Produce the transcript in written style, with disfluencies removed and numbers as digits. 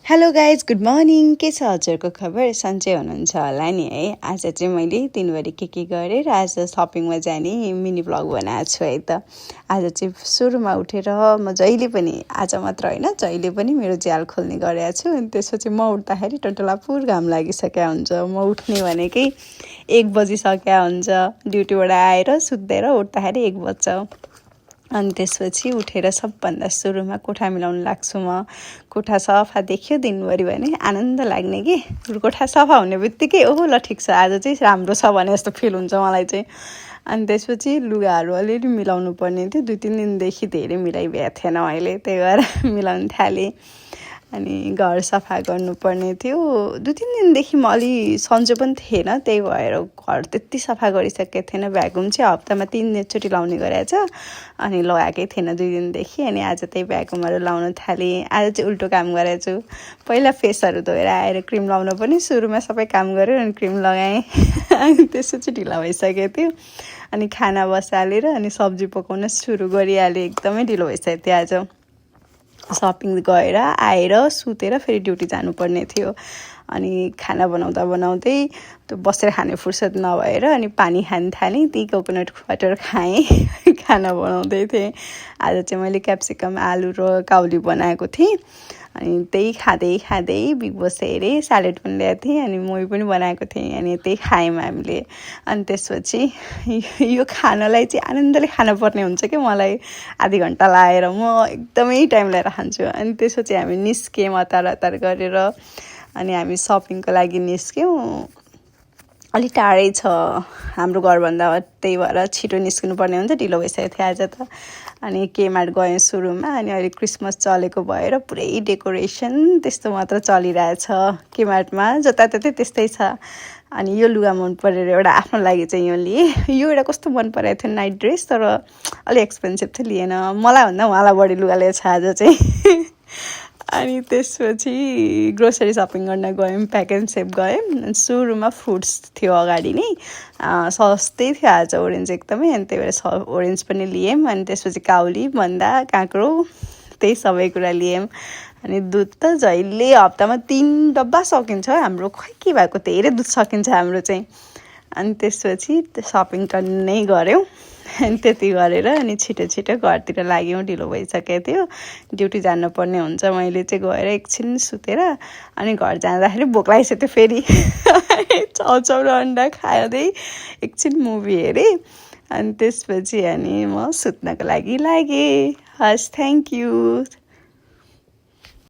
Hello guys good morning के छ हजुरको खबर सन्चै हुनुहुन्छ होला नि है। आज चाहिँ मैले दिनभरि के गरेँ र आज सपिङमा जाने मिनी भ्लग बनाएको छु है त। आज चाहिँ सुरुमा उठेर म जहिले पनि आज मात्र होइन जहिले पनि मेरो झ्याल खोल्ने गरेको छु। अनि त्यसपछि म उठ्दाखेरि टन्टलापुर घाम लागिसकेको हुन्छ। म उठ्ने भनेकै 1 बजिसकेको हुन्छ। ड्युटीबाट आएर सुत्दै उठ्दाखेरि 1 बज्छ। अनि त्यसपछि उठेर सबभन्दा सुरुमा कोठा मिलाउन लाग्छु म। कोठा सफा देख्यो दिनभरि भने आनन्द लाग्ने कि कोठा सफा हुने बित्तिकै ओहो ल ठिक छ आज चाहिँ राम्रो छ भने जस्तो फिल हुन्छ मलाई चाहिँ। अनि त्यसपछि लुगाहरू अलिअलि मिलाउनु पर्ने थियो। 2-3 दिनदेखि धेरै मिलाइभएको थिएन मैले, त्यही भएर मिलाउन थालेँ। अनि घर सफा गर्नुपर्ने थियो। 2-3 दिनदेखि म अलि सन्चो पनि थिएन, त्यही भएर घर त्यति सफा गरिसकेको थिएन। भ्याकुम चाहिँ हप्तामा 3 चोटि लाउने गरेछ अनि लगाएकै थिएन 2 दिनदेखि। अनि आज त्यही भ्याकुमहरू लाउन थालेँ। आज चाहिँ उल्टो काम गरेछु। पहिला फेसहरू धोएर आएर क्रिम लाउन पनि सुरुमा सबै काम गरेर अनि क्रिम लगाएँ। अनि त्यसपछि ढिला भइसकेको थियो। अनि खाना बसालेर अनि सब्जी पकाउन सुरु गरिहालेँ। एकदमै ढिलो भइसकेको थियो आज। सपिङ गएर आएर सुतेर फेरि ड्युटी जानुपर्ने थियो। अनि खाना बनाउँदै त्यो बसेर खाने फुर्सद नभएर अनि पानी खान थालेँ। त्यही कोकोनट वाटर खाएँ खाना बनाउँदै थिएँ। आज चाहिँ मैले क्याप्सिकम आलु र काउली बनाएको थिएँ। अनि त्यही खाँदै बिग बोस हेरेँ, स्यालेड पनि ल्याएको थिएँ अनि मुभी पनि बनाएको थिएँ। अनि त्यही खायौँ हामीले। अनि त्यसपछि यो खानालाई चाहिँ आनन्दले खानुपर्ने हुन्छ कि मलाई आधी घन्टा लाएर म एकदमै टाइम लिएर खान्छु। अनि त्यसपछि हामी निस्क्यौँ हतार गरेर। अनि हामी सपिङको लागि निस्क्यौँ। अलि टाढै छ हाम्रो घरभन्दा, त्यही भएर छिटो निस्किनु पर्ने हुन्छ। ढिलो भइसकेको थियो आज त। अनि केमार्ट गएँ सुरुमा। अनि अहिले क्रिसमस चलेको भएर पुरै डेकोरेसन त्यस्तो मात्र चलिरहेछ केमार्टमा, जताततै त्यस्तै छ। अनि यो लुगा मन परेर एउटा आफ्नो लागि चाहिँ यो लिएँ। यो एउटा कस्तो मन परेको थियो नाइट ड्रेस, तर अलि एक्सपेन्सिभ थियो, लिएन। मलाई भन्दा उहाँलाई बढी लुगा लिएछ आज चाहिँ। अनि त्यसपछि ग्रोसरी सपिङ गर्न गयौँ, प्याक एन्ड सेप गयौँ। सुरुमा फ्रुट्स थियो अगाडि नै, सस्तै थियो आज ओरेन्ज एकदमै। अनि त्यही भएर ओरेन्ज पनि लियौँ। अनि त्यसपछि काउली, भन्दा, काँक्रो त्यही सबै कुरा लियौँ। अनि दुध त जहिले हप्तामा 3 डब्बा सकिन्छ हाम्रो, खै के भएको धेरै दुध सकिन्छ हाम्रो चाहिँ। अनि त्यसपछि सपिङ टन्नै गऱ्यौँ। अनि त्यति गरेर अनि छिटो घरतिर लाग्यौँ। ढिलो भइसकेको थियो, ड्युटी जानुपर्ने हुन्छ। मैले चाहिँ गएर एकछिन सुतेर अनि घर जाँदाखेरि भोक लागिसक्यो फेरि। चाउचाउ र अन्डा खाँदै एकछिन मुभी हेरेँ। अनि त्यसपछि अनि म सुत्नको लागि लागेँ। हस्, थ्याङ्क यू।